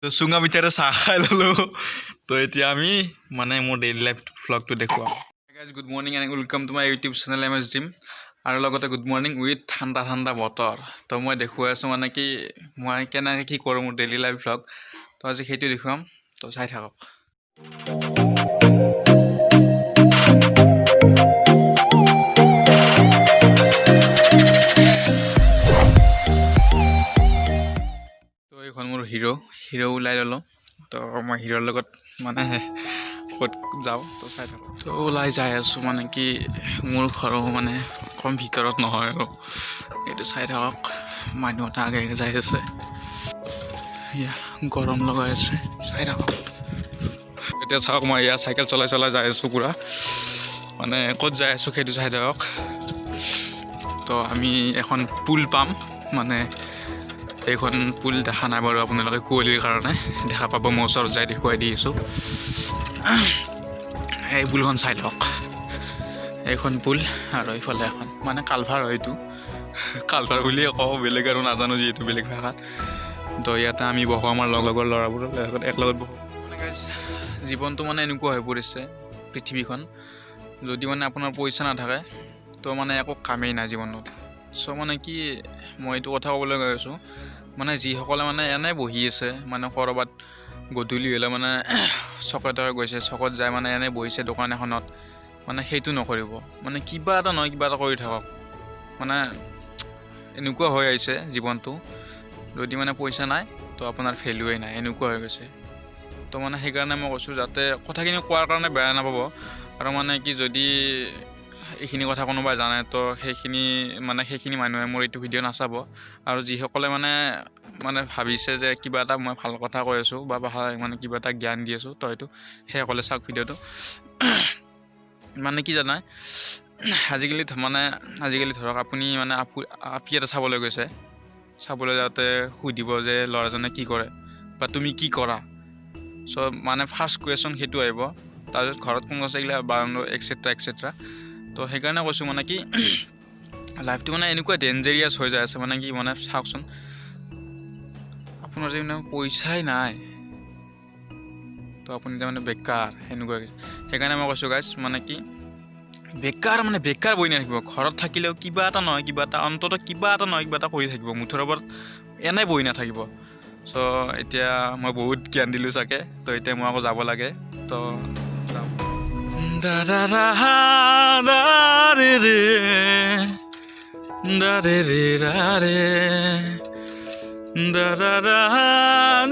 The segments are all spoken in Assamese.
তো চুঙা পিঠাৰে চাহ খাই ল'লোঁ। তো এতিয়া আমি মানে মোৰ ডেইলি লাইফ ভ্লগটো দেখুৱাম। Guys, good morning and welcome to my YouTube channel M S dream. আৰু লগতে গুড মৰ্ণিং উইথ ঠাণ্ডা ঠাণ্ডা বতৰ। তো মই দেখুৱাই আছোঁ মানে কি মই কেনেকৈ কি কৰোঁ, মোৰ ডেইলি লাইফ ভ্লগ। তো আজি সেইটো দেখুৱাম, তো চাই থাকক। তো এইখন মোৰ হিৰ' হিৰ' ওলাই ল'লোঁ। তো মই হিৰ'ৰ লগত মানে ক'ত যাওঁ, তো চাই থাকোঁ। তো ওলাই যাই আছোঁ, মানে কি মোৰ ঘৰো মানে কম ভিতৰত নহয় আৰু। এইটো চাই থাকক, মানুহ এটা আগে আগে যাই আছে। ইয়া গৰম লগাই আছে, চাই থাকক। এতিয়া চাওক, মই এয়া চাইকেল চলাই চলাই যাই আছোঁ পূৰা। মানে ক'ত যাই আছোঁ সেইটো চাই থাকক। তো আমি এখন পুল পাম। মানে এইখন পুল দেখা নাই বাৰু আপোনালোকে কুঁৱলীৰ কাৰণে, দেখা পাব, মই ওচৰত যাই দেখুৱাই দি আছোঁ। এই পুলখন চাই লওক। এইখন পুল আৰু এইফালে এখন মানে কালভাৰ হয়। এইটো কালভাৰ বুলিয়ে কওঁ, বেলেগ আৰু নাজানো যিহেতু বেলেগ ভাষাত। তো ইয়াতে আমি বহোঁ, আমাৰ লগৰ ল'ৰাবোৰৰ লগত একলগত বহোঁ। মানে guys, জীৱনটো মানে এনেকুৱা হৈ পৰিছে পৃথিৱীখন, যদি মানে আপোনাৰ পইচা নাথাকে তো মানে একো কামেই নাই জীৱনত। চ' মানে কি মই এইটো কথা ক'বলৈ গৈ আছোঁ, মানে যিসকলে মানে এনেই বহি আছে, মানে ক'ৰবাত গধূলি হ'লে মানে চকতে গৈছে, চকত যাই মানে এনেই বহিছে দোকান এখনত, মানে সেইটো নকৰিব। মানে কিবা এটা নহয় কিবা এটা কৰি থাকক। মানে এনেকুৱা হৈ আহিছে জীৱনটো, যদি মানে পইচা নাই তো আপোনাৰ ভেলুৱেই নাই, এনেকুৱা হৈ গৈছে। তো মানে সেইকাৰণে মই কৈছোঁ যাতে কথাখিনি কোৱাৰ কাৰণে বেয়া নাপাব। আৰু মানে কি যদি এইখিনি কথা কোনোবাই জানে, তো সেইখিনি মানে সেইখিনি মানুহে মোৰ এইটো ভিডিঅ' নাচাব। আৰু যিসকলে মানে মানে ভাবিছে যে কিবা এটা মই ভাল কথা কৈ আছোঁ বা ভাল মানে কিবা এটা জ্ঞান দি আছোঁ, তো হয়তো সেইসকলে চাওক ভিডিঅ'টো। মানে কি জানাই, আজিকালি মানে আজিকালি ধৰক আপুনি মানে আপি এটা চাবলৈ গৈছে, চাবলৈ যাওঁতে সুধিব যে ল'ৰাজনে কি কৰে বা তুমি কি কৰা। চ' মানে ফাৰ্ষ্ট কুৱেশ্যন সেইটো আহিব, তাৰপিছত ঘৰত কোন আছে এইগিলা বা এক্সেট্ৰা এক্সেট্ৰা। তো সেইকাৰণে কৈছোঁ, মানে কি লাইফটো মানে এনেকুৱা ডেঞ্জাৰিয়াছ হৈ যায় আছে। মানে কি মানে চাওকচোন, আপোনাৰ যে মানে পইচাই নাই তো আপুনি তাৰমানে বেকাৰ, সেনেকুৱা হৈছে। সেইকাৰণে মই কৈছোঁ গাইজ, মানে কি বেকাৰ মানে বেকাৰ বহি নাথাকিব। ঘৰত থাকিলেও কিবা এটা নহয় কিবা এটা, অন্ততঃ কিবা এটা নহয় কিবা এটা কৰি থাকিব। মুঠৰ ওপৰত এনেই বহি নাথাকিব। চ' এতিয়া মই বহুত জ্ঞান দিলোঁ চাগে। তো এতিয়া মই আকৌ যাব লাগে, তো যাওঁ। দা দা দা দা ৰে ৰে দা ৰে ৰে ৰা ৰে দা দা দা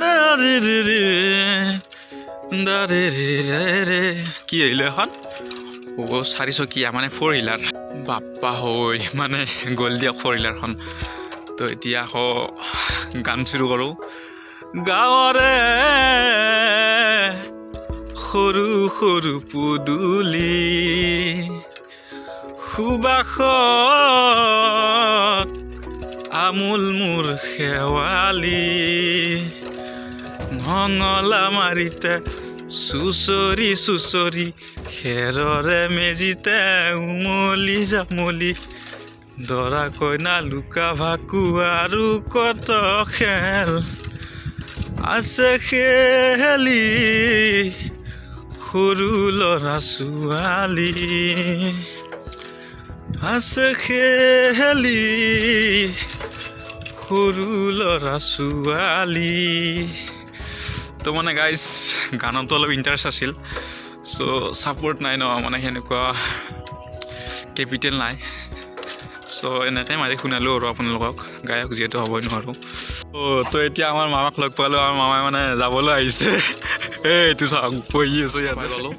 দা ৰে ৰে ৰে দা ৰে ৰে ৰে ৰে। কি আহিলে এখন? অ' চাৰিচকীয়া, মানে ফ'ৰ হুইলাৰ। বাপ্পা হৈ মানে গ'ল দিয়ক ফ'ৰ হুইলাৰখন। তো এতিয়া আকৌ গান চুৰু কৰোঁ। গাঁৱৰে সৰু সৰু পদূলি সুবাসত আমোল মোৰ শেৱালি, নঙলা মাৰিতে চুচৰি চুচৰি খেৰৰে মেজিতে উমলি জামলি, দৰা কইনা লুকা ভাকু আৰু কত খেল আছে খেলি, সৰু ল'ৰা ছোৱালী আছে খেলি, সৰু ল'ৰা ছোৱালী। তো মানে গাইজ, গানতো অলপ ইণ্টাৰেষ্ট আছিল, চ' ছাপৰ্ট নাই ন, মানে সেনেকুৱা কেপিটেল নাই। চ' এনেকৈ মাৰি শুনালোঁ আৰু আপোনালোকক, গায়ক যিহেতু হ'বই নোৱাৰোঁ। অ' তো এতিয়া আমাৰ মামাক লগ পালোঁ। আমাৰ মামাই মানে যাবলৈ আহিছে। এই এইটো চাওক, বহি আছে ইয়াতে। গ'লোঁ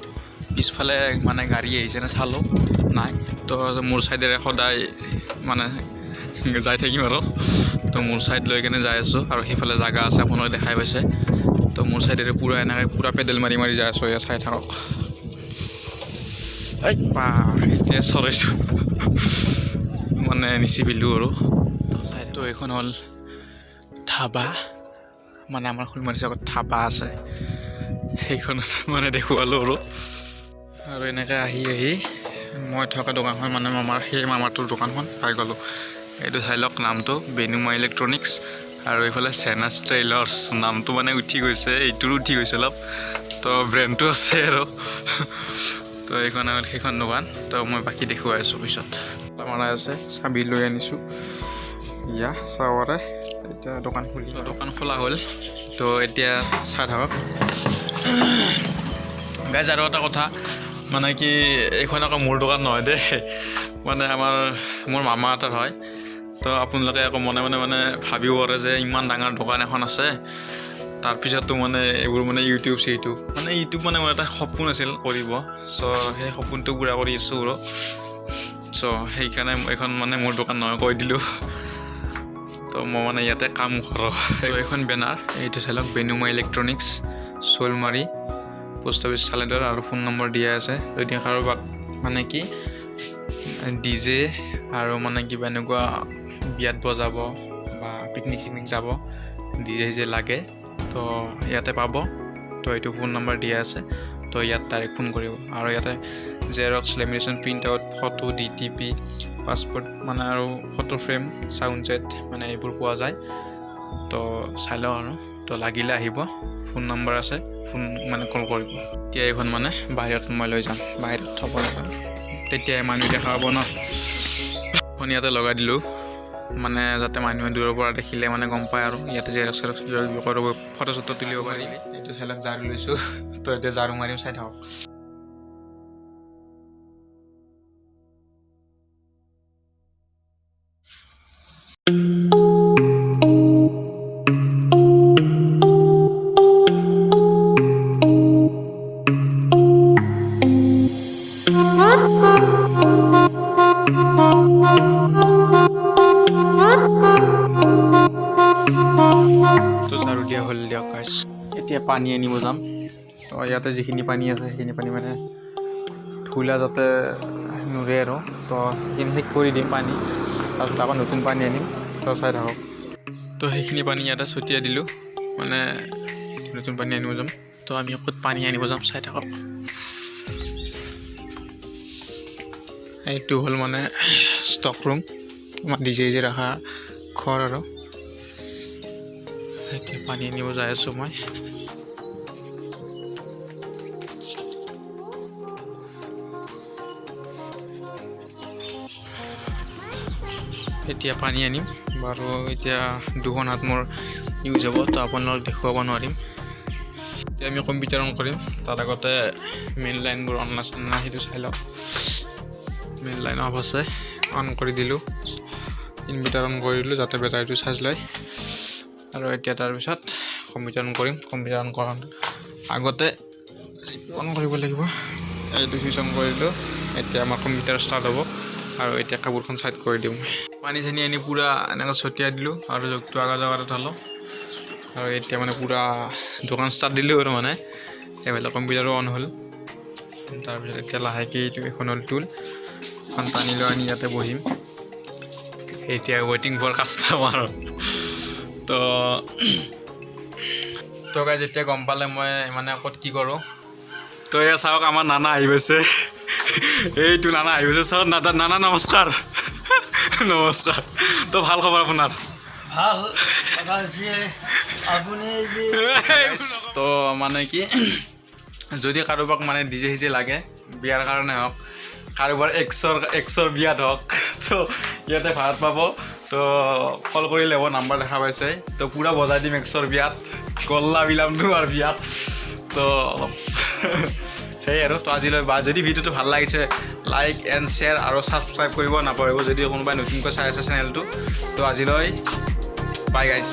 পিছফালে, মানে গাড়ী আহিছে নে চালোঁ, নাই। তো মোৰ ছাইডেৰে সদায় মানে যাই থাকিম আৰু। তো মোৰ ছাইড লৈ কেনে যাই আছোঁ আৰু সেইফালে জাগা আছে, আপোনালোকে দেখাই পাইছে। তো মোৰ ছাইডেৰে পূৰা এনেকৈ পূৰা পেডেল মাৰি মাৰি যাই আছোঁ, এয়া চাই থাকক। এই বা, এতিয়া চৰাইছোঁ মানে নিচিপিলোঁ আৰু। তো চাই, তো এইখন হ'ল ধাবা, মানে আমাৰ ফুলমাৰী চকত ধাবা আছে, সেইখনত মানে দেখুৱালোঁ আৰু। আৰু এনেকৈ আহি আহি মই থকা দোকানখন, মানে মামাৰ, সেই মামাটোৰ দোকানখন পাই গ'লোঁ। এইটো চাই লওক, নামটো বেনুমা ইলেক্ট্ৰনিক্স। আৰু এইফালে চেনাছ ট্ৰেইলাৰ্ছ, নামটো মানে উঠি গৈছে, এইটোৰো উঠি গৈছে অলপ। তো ব্ৰেণ্ডটো আছে আৰু। তো এইখন হ'ল সেইখন দোকান। তো মই বাকী দেখুৱাই আছোঁ পিছত। মাৰা আছে, চাবি লৈ আনিছোঁ। ইয়া চাব পাৰে। এতিয়া দোকান খুলি, দোকান খোলা হ'ল। তো এতিয়া চাই থাকক গাইজ। আৰু এটা কথা, মানে কি, এইখন আকৌ মোৰ দোকান নহয় দেই, মানে মোৰ মামা এটাৰ হয়। তো আপোনালোকে আকৌ মনে মনে মানে ভাবিব পাৰে যে ইমান ডাঙৰ দোকান এখন আছে, তাৰপিছতো মানে এইবোৰ মানে ইউটিউব চিউটিউব, মানে ইউটিউব মানে মোৰ এটা সপোন আছিল কৰিব। চ' সেই সপোনটো পূৰা কৰি আছোঁ আৰু। চ' সেইকাৰণে এইখন মানে মোৰ দোকান নহয় কৈ দিলোঁ। তো মই মানে ইয়াতে কাম কৰোঁ। এইখন বেনাৰ, এইটো চাই লওক, বেনুমা ইলেক্ট্ৰনিক্স, চ'লমাৰী পোষ্ট অফিচ, চালেদৰ। আৰু ফোন নম্বৰ দিয়া আছে। যদি কাৰোবাক মানে কি ডিজে আৰু মানে কিবা এনেকুৱা বিয়াত বজাব বা পিকনিক চিকনিক যাব ডিজে চিজে লাগে, তো ইয়াতে পাব। তো এইটো ফোন নম্বৰ দিয়া আছে, তো ইয়াত ডাইৰেক্ট ফোন কৰিব। আৰু ইয়াতে Xerox, lamination, print out, photo, DTP, passport মানে আৰু ফটো ফ্ৰেম, চাউণ্ড ছেট মানে এইবোৰ পোৱা যায়। তো চাই লওক আৰু। তো লাগিলে আহিব, ফোন নম্বৰ আছে, ফোন মানে কল কৰিব। এতিয়া এইখন মানে বাহিৰত মই লৈ যাম, বাহিৰত থ'ব লাগিব, তেতিয়াই মানুহ দেখা পাব ন। এখন ইয়াতে লগাই দিলোঁ, মানে যাতে মানুহে দূৰৰ পৰা দেখিলে মানে গম পায় আৰু ইয়াতে জেৰক্স চেৰক্স কিবা কিবি কৰিব, ফটো চটো তুলিব পাৰি। এইটো চাই লওক, ঝাৰু লৈছোঁ। তো এতিয়া ঝাৰু মাৰিম, চাই থাকক। তো ঝাৰু দিয়া হ'ল দিয়ক গাইছ। এতিয়া পানী আনিব যাম। তো ইয়াতে যিখিনি পানী আছে, সেইখিনি পানী মানে ধূলা যাতে নুৰে আৰু, তো সেইখিনি শেষ কৰি দিম পানী। তাৰপিছত আকৌ নতুন পানী আনিম। তো চাই থাকক। তো সেইখিনি পানী ইয়াতে ছটিয়াই দিলোঁ, মানে নতুন পানী আনিব যাম। তো আমি ক'ত পানী আনিব যাম, চাই থাকক। এইটো হ'ল মানে ষ্টক ৰুম, আমাৰ ডিজে যে ৰখা ঘৰ। আৰু এতিয়া পানী আনিব যাই আছোঁ মই। এতিয়া পানী আনিম বাৰু। এতিয়া দুখন হাত মোৰ ইউজ হ'ব, তো আপোনালোকক দেখুৱাব নোৱাৰিম। এতিয়া আমি কম্পিউটাৰ অন কৰিম। তাৰ আগতে মেইন লাইনবোৰ অন আছে নাই সেইটো চাই লওক। মেইন লাইন অফ আছে, অন কৰি দিলোঁ। ইনভাৰ্টাৰ অন কৰি দিলোঁ যাতে বেটাৰীটো চাৰ্জ লয়। আৰু এতিয়া তাৰপিছত কম্পিউটাৰ অন কৰিম। কম্পিউটাৰ অন কৰাৰ আগতে অন কৰিব লাগিব। এইটো চুইচ অন কৰি দিলোঁ। এতিয়া আমাৰ কম্পিউটাৰ ষ্টাৰ্ট হ'ব। আৰু এতিয়া কাপোৰখন ছাইড কৰি দিওঁ। পানী চানী আনি পূৰা এনেকৈ ছটিয়াই দিলোঁ আৰু জগটো আগৰ জেগাতে থ'লোঁ। আৰু এতিয়া মানে পূৰা দোকান ষ্টাৰ্ট দিলোঁ। আৰু মানে এইফালে কম্পিউটাৰো অন হ'ল। তাৰপিছত এতিয়া লাহেকৈ এইটো এখন হ'ল টুল, এখন টানি লৈ আনি ইয়াতে বহিম। এতিয়া ৱেইটিং ফৰ কাষ্টমাৰ। তো গাইজ, যেতিয়া গম পালে মই মানে ক'ত কি কৰোঁ। তো এয়া চাওক, আমাৰ নানা আহি পাইছে। এইটো নানা আহি পাইছে, চাওক। নানা, নানা, নমস্কাৰ, নমস্কাৰ। তো ভাল খবৰ আপোনাৰ? ভাল। কথা হৈছে আপুনি যে তো মানে কি, যদি কাৰোবাক মানে ডিজে সিজে লাগে, বিয়াৰ কাৰণে হওক, কাৰোবাৰ এক্সৰ বিয়াত হওক, তো ইয়াতে ভাড়াত পাব। তো কল কৰিলে হ'ব, নাম্বাৰ দেখা পাইছে। তো পূৰা বজাই দিম এক্সৰ বিয়াত, গল্লা বিলাম তোমাৰ বিয়াত। তো অলপ সেয়াই আৰু। তো আজিলৈ বা যদি ভিডিঅ'টো ভাল লাগিছে, লাইক এণ্ড শ্বেয়াৰ আৰু ছাবস্ক্ৰাইব কৰিব নাপাহৰিব, যদি কোনোবাই নতুনকৈ চাই আছে চেনেলটো। তো আজিলৈ বাই গাইজ।